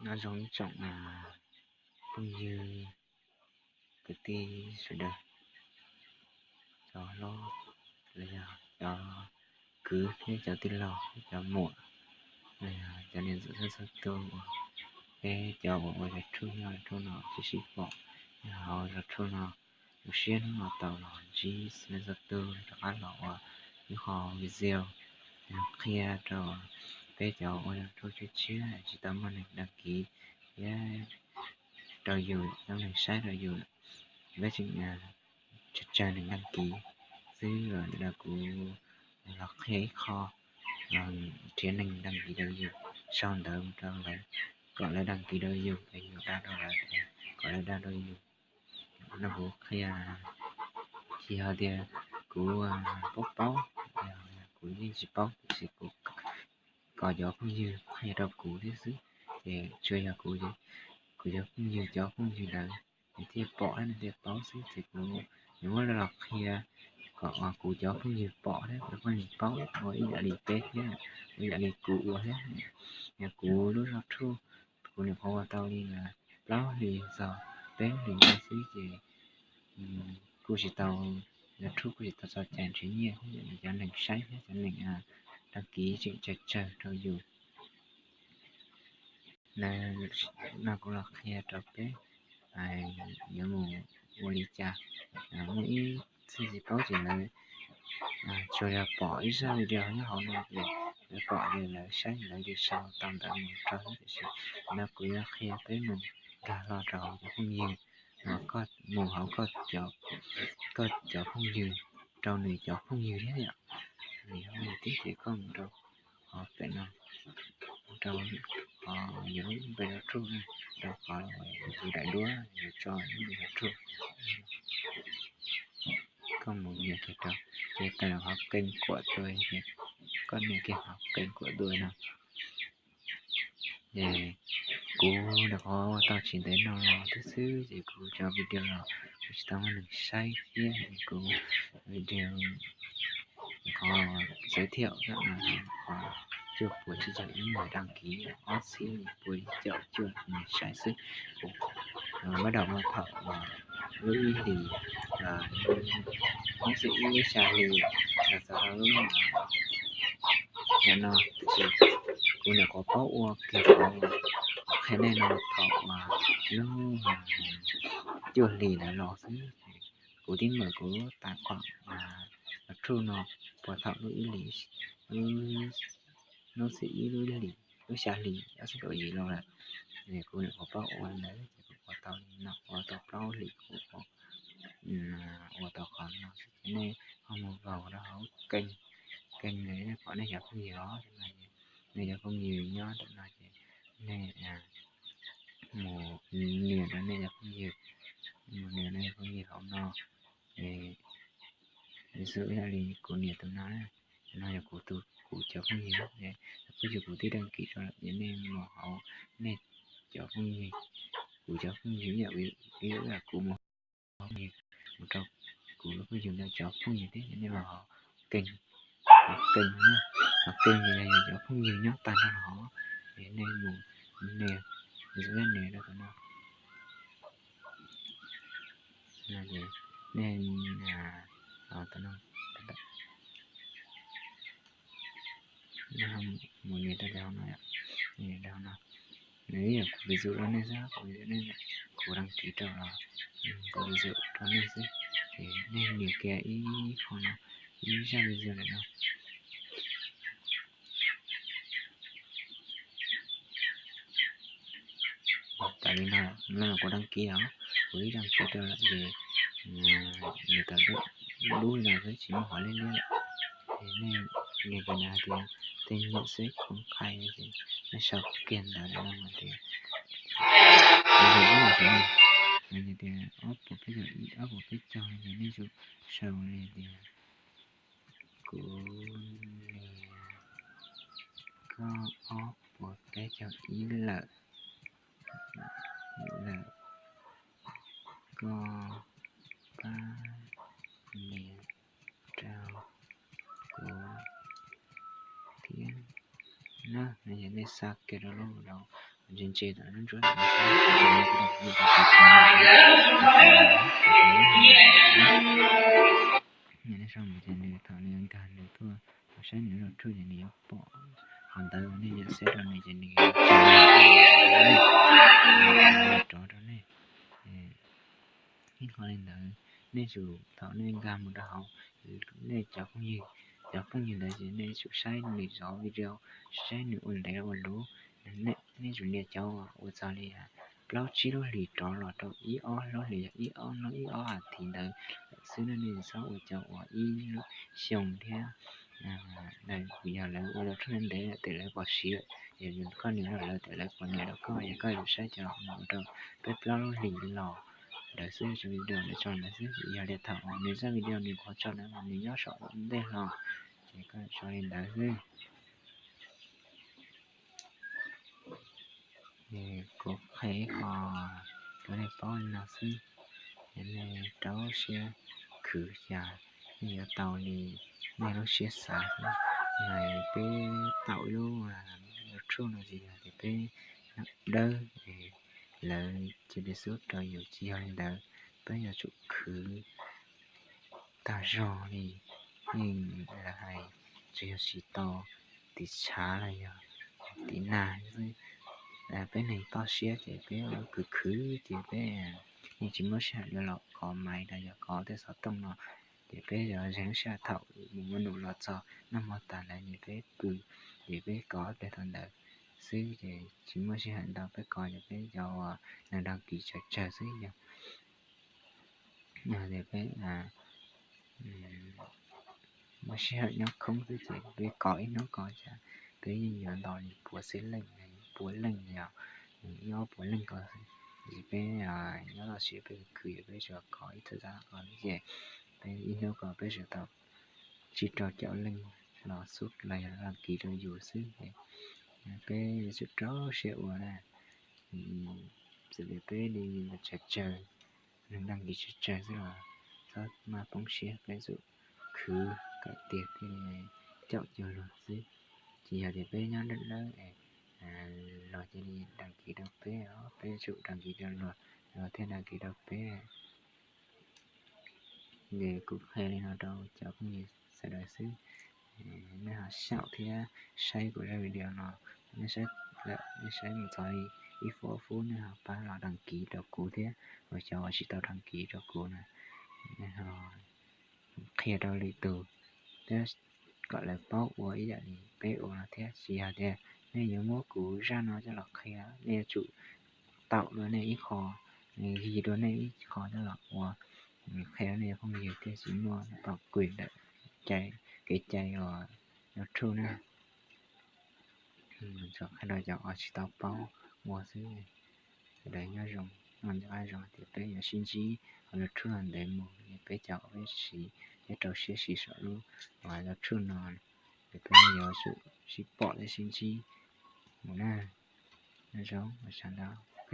Nyob zoo ib tsoom phooj ywg kwv tij sawv daws, cov hlob los yog cov kwv thiab cov tij laug thiab cov muam los yog cov niam txiv txhua txhua tus uas peb cov uas ua YouTube nyob rau no sib sib pom nyob hauv YouTube no lub sij hawm no tau los ntsib txhua txhua tus rov qab los ua ib qho video qhia rau peb cov ua YouTube tshiab tshiab tsis tau muaj neeg đăng ký thiab rau yus, tau neeg saib rau yus, peb tseem tsawg tsawg neeg đăng ký xwb. Los ntawm no kuv los qhia ib qho nrhiav neeg đăng ký rau yus, sau ntawv mus rau lawv kom lawv đăng ký rau yus, yus đăng rau lawv, kom lawv đăng rau yus. No kuv qhia, tsis yog tias kuv paub paub, kuv yeej tsis paub, tiam sis kuv kom cov phooj ywg qhia rau kuv thiab xwb. Ces tsuas yog kuv, kuv cov phooj ywg, cov phooj ywg lawv nws thiaj pom thiab nws thiaj paub xwb. Ces kuv yuav muab los qhia kom kuv cov phooj ywg pom thiab kuv phooj ywg paub ua ib yam li peb thiab, ua ib yam li kuv ua thiab. Yog kuv lub YouTube kuv nyuam qhuav ua tau li plaub hlis txog peb hlis no xwb ces kuj tsis tau, YouTube kuj tsis tau txog cai nrhiav nyiaj thiab cov neeg saib thiab cov neeg đăng ký tseem tsawg tsawg rau yus. No kuv los qhia rau peb yuav mus ua li cas. Muaj ib txhia tsis paub ces lawv tsuas yog pom ib zaj video nyob hauv no ces lawv pom ces lawv saib lawv li sau tau ntawv mus rau, tiam sis no kuv yuav qhia peb mus nkag hlo rau hauv cov phooj ywg, mus hauv koj cov phooj ywg, rau nws cov phooj ywg thiab yom. Nws yog phooj ywg thiab ces koj mus rau qhov pem no, rau qhov yus lub npe YouTube na, rau qhov yus daim duab yus tso lub npe YouTube. Koj mus nias kiag rau, ces tawm qhov kênh của tôi ces koj nias kiag qhov kênh của tôi no. Ces kuv nyuam qhuav ua tau tsis ntev no los thiab xwb ces kuv cov video los kuv tsis tau muaj neeg saib thiab, ces kuv video qhov giới thiệu no ces qhov cuaj puas tsib caug ib người đăng ký, ob txhiab pua caum cuaj neeg saib xwb. Kuv bắt đầu ua thaum lub ib hlis, lub xya hlis los txog rau lub no, tiam sis kuv nyuam qhuav paub ua kiag qhov qhia nej no thaum lub cuaj hlis lawm los xwb. Kuv twb mở kuv tài khoản YouTube no puag thaum lub ib hlis, lub xya ib, lub ib hlis, lub xya hlis ob txhiab kaum yim los lawm. Kuv nyuam qhuav paub ua ntawd ces kuv ua tau li no, ua tau plaub hlis kuv ua tau qhov no xwb. Ces nej ho mus vaus rau hauv kênh, kênh no nej pom nej cov phooj ywg os, nej cov phooj ywg nyob ntawm no ces nej mus nias rau nej cov phooj ywg, mus nias nej cov phooj ywg hauv no. Vis dụ ib yam li kuv nias tus no, tus no yog kuv tus, kuv cov phooj ywg, cov phooj ywg kuv twb đăng ký rau lawm, ces nej mus hauv nej cov phooj ywg, kuv cov phooj ywg ib yam, ib yam kuv mus hauv phooj ywg, mus rau kuv lub phooj ywg ntawd cov phooj ywg thiab, ces nej mus hauv kênh, hauv kênh na, hauv kênh ces yog cov phooj ywg nyob tag nrho hauv, ces nej mus nias, vis dụ nej nias rau tus no, nej, tus no, nej mus nias rau hauv no, nias rau hauv no. Nws ib yam kuv vis dụ rau nej xwb, kuv vis dụ nej, kuv đăng ký rau los, kuv vis dụ rau nej xwb. Ces nej nias kiag ib qho no, ib zaj video lawm no. Tam li no, no kuv đăng ký os, kuv ib đăng ký rau lawm ces nws tawm dub li no xwb, tsis muaj qhov liab liab lawm. Ces nej nias kiag no hais tias tên nhận xét công khai, ces nej sau kiag ntawv no hais tias, vis dụ ib yam li no, hais tias ob puas peb caug ib, ob puas peb caug, ces nej sau li tias kuv nias koj ob puas peb caug ib lawm, lawm, koj pab nias rau kuv thiab na. No ces nej xa kiag rau lub, rau Ntse ntse tom lub ntsuab, nej saib ces nws thaum nws nkag nws tuaj, saib nws lub log rhuj ces nws yuav pom qhov ntawd, nej yam xeb rau nws ces nws rov rau nej. Ib qho li ntawd, nej tsum thaum nej nkag mus rau hauv, nej cov phooj ywg, cov phooj ywg ntawd ces nej tsum saib nws zov video, saib nws ua ntev ua luv, nej tsum nias cov ua txog li plaub tsib lub hlis rov los rau ib ob lub hlis, ib ob hnub ib ob as thiv ntawd xwb na, nej txhob ua cov uas ib lub xyoo thiab daws, yog lawv ua log rhuj ntev ntev lawm tes lawv pom siav, yog koj nias rau lawv tes lawv pom nias rau koj, yog koj yuav saib cov mus rau peb plaub lub hlis los ntawd xwb, video ntawd tso ntawd xwb. Yog li thaum nws zaj video nws qhov tso ntawd mas nws nyob saum ntej hlo, ces koj tso li ntawd xwb. Kuv qhia ib qho rau nej paub li no xwb, es nej rau siab khwv cas nej yuav tau li nej lub siab xav xwb. Mas peb tau ib lub log rhuj no ces yog tias peb dawb, lawv cia li xub rau yus, tsis yog li ntawd, peb yuav tsum khwv tag zog li. Yeej lawv hais tsis yog tsis tau tiv tshav los yog tiv nag xwb, peb neeg toj siab ces peb khwv khwv ces peb yeej tsis muaj sij hawm yuav los kov maiv los yog kov tej xov tooj no, ces peb yuav zeeg lub sij hawm thaum mus ua num los txog noj hmo tas ntawd ces peb pw, ces peb kov tes tau ntawd xwb ces tsis muaj sij hawm ntau peb kov ces peb cov uas neeg dag kis tsawg tsawg xwb yog tias peb muaj sij hawm nyob khoob xwb ces peb kov ib hnub kov cas peb yeej yuav nto li puas xib leej, puas leej yog ib ob puas leej kov xwb. Ces peb nyob toj siab peb khwv yog peb tsuas kov ib txhia zaj kov xwb ces peb ib hnub kov peb tsuas tau tsib rau caum leej los xub los yog dag kis rau yus xwb ces peb yuav tsum rau siab ua na. Txawm li peb li tsawg tsawg, neeg dag kis tsawg tsawg xwb los txhob maj poob siab, peb tsum khwv kom tiag thiaj li caum cuag luag xwb. Tsis yog tias peb nyob dawb dawb es luag cia li dag kis rau peb, peb tsum dag kis rau luag, luag thiaj dag kis rau peb. Ces kuv qhia li no rau cov phooj ywg sawv daws xwb. Nej ho xyaum thiab saib kuv zaj video no, nej saib mus txog li ib phút ob phub nej ho pab los dag kis rau kuv thiab, uas cov uas tsis tau dag kis rau kuv na, nej ho qhia rau lwm tus thiab kom lawv paub ua ib yam li peb ua no thiab. Tsis yog tias nej yuav muab kuv zaj no coj los qhia, nej yuav tsum taum dua nej ib qho, yig dua nej ib qho coj los ua, qhia nej phooj ywg thiaj tsis muaj tau kws ntawm kev cai uas log rhuj na. Tsuas qhia rau cov uas tsis tau paub ua xwb. Sawv daws nyob zoo, nco qab zoo tias peb yuav sib ntsib hauv log rhuj los ntev mus, peb cov uas peb siv, peb rau siab siv saum lub uas log rhuj no, ces peb yuav tsum sib pom thiab sib ntsib mus na. Nyob zoo, ua tsaug ntau, ok.